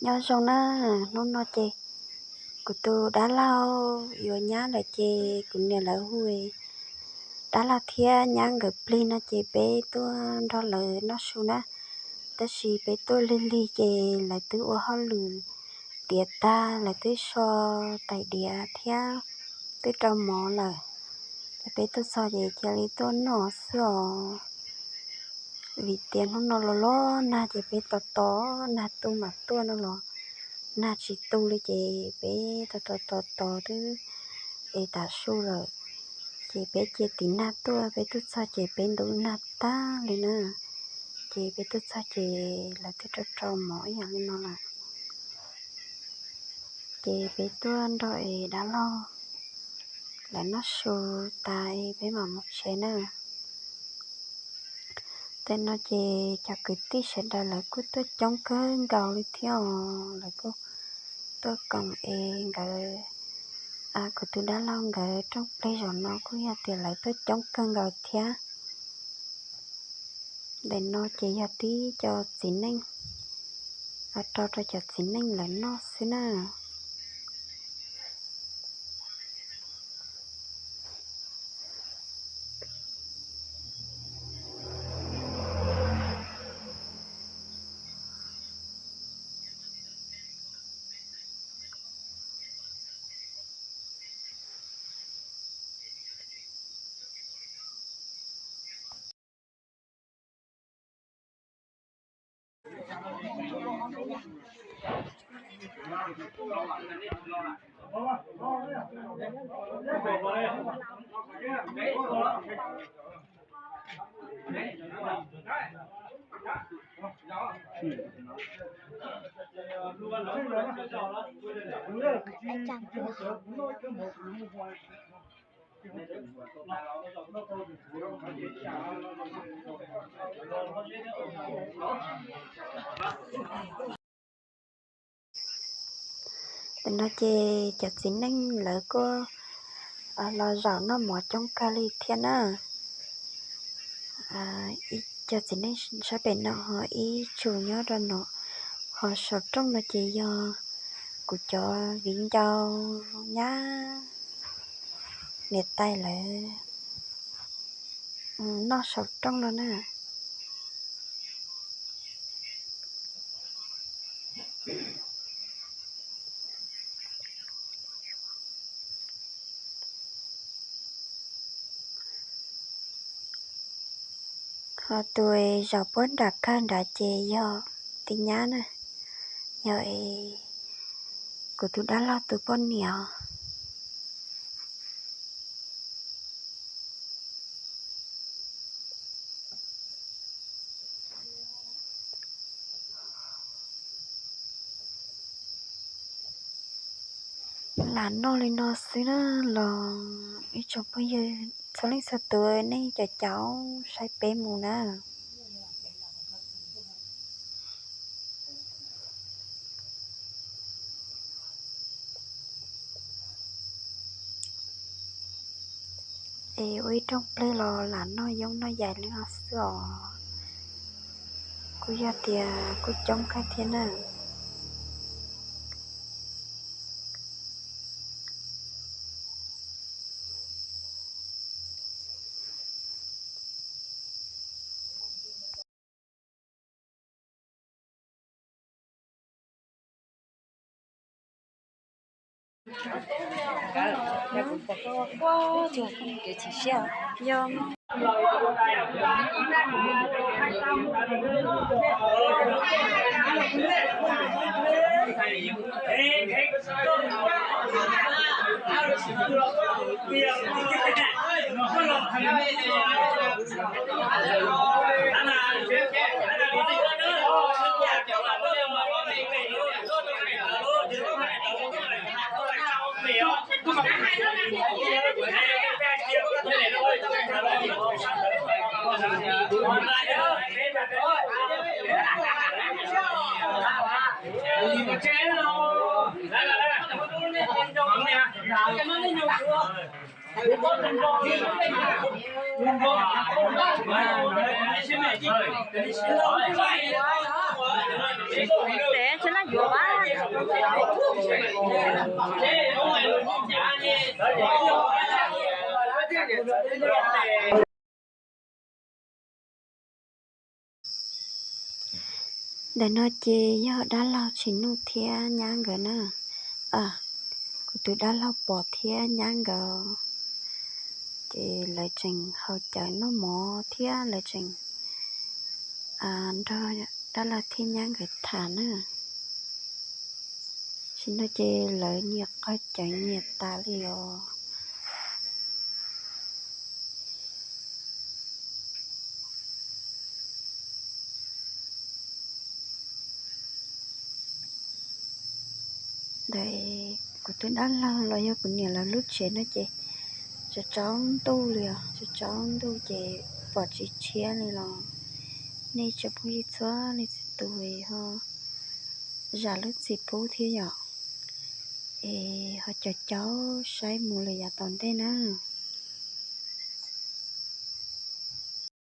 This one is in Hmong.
Nyob zoo na, hnub no ces kuv tus dab laug yuav nyab lawm ces kuv niam lawv hu dab laug thiab nyab nkawd plig no ces peb tuaj nrog lawv noj su na. Tab sis peb tuaj lig lig ces lawv twb ua hauj lwm tiav tag, lawv twb so tais diav thiab twb rau mov lawm. Ces peb tuaj txog ces cia li tuaj noj xwb os. Vim tias hnub no los los nag ces peb tos tos nag tu mam tuaj no los nag tsis tu li ces peb tos tos tos tos twb es tav su lawm. Ces peb cia tiv nag tuaj, peb tuaj txog ces peb ntub nag tag li na. Ces peb tuaj txog ces lawv twb rau rau mov ib yam li no lawm. Ces peb tuaj nrog es dab laug lawv noj su tas es peb mam mus tsev na. Tam no ces cov kwv tij sawv daws lawv kuj tuaj coob kawg nkaus li thiab os, lawv kuj tuaj koom es nkawd, kuv tus dab laug nkawd rooj plig zaum no kuj yog tias lawv tuaj coob kawg nkaus thiab. Ntawm no ces yog tib co txiv neej, rau rau cov txiv neej lawv noj xwb na. Tam no ces cov txiv neej lawv kuj los zaum noj mov coob kawg li thiab na. Ib co txiv neej sab pem no ho ib tsu nyob rau no, ho saum rooj no ces yog kuv cov viv ncaus nyab niam tais lawv noj saum rooj no na. Ho tus zaum puab nram kawg nrad ces yog tij nyab na, yog es kuv tus dab laug tus poj niam os. Lam noj li no xwb na los ib tsoom phooj ywg txhua leej txhua tus nej cov caum saib peb mus na. Es ua ib rooj plig los lam noj yooj noj yaim li no xwb os. Kuj yog tias kuj coob kawg thiab na. Ces tsis laj yuav a. Ntawm no ces yog dab laug Tshis Nuj thiab nyab nkawd na. Kuv tus dab laug Pov thiab nyab nkawd, ces lawv tseem haus cawv noj mov thiab lawv tseem nrog dab laug thiab nyab nkawd tham na. Tsis no ces lawv nyias qaug cawv nyias tas li os. Ntawm kuv tus dab laug los yog kuv niam lawv lub tsev no ces tsaus tsaus ntuj li os, tsaus tsaus ntuj ces pom tsis tshiab li los nej tsoom phooj ywg txhua leej txhua tus ho zam lub txim pub thiab yom, es ho caum caum saib mus lawm yav tom ntej na.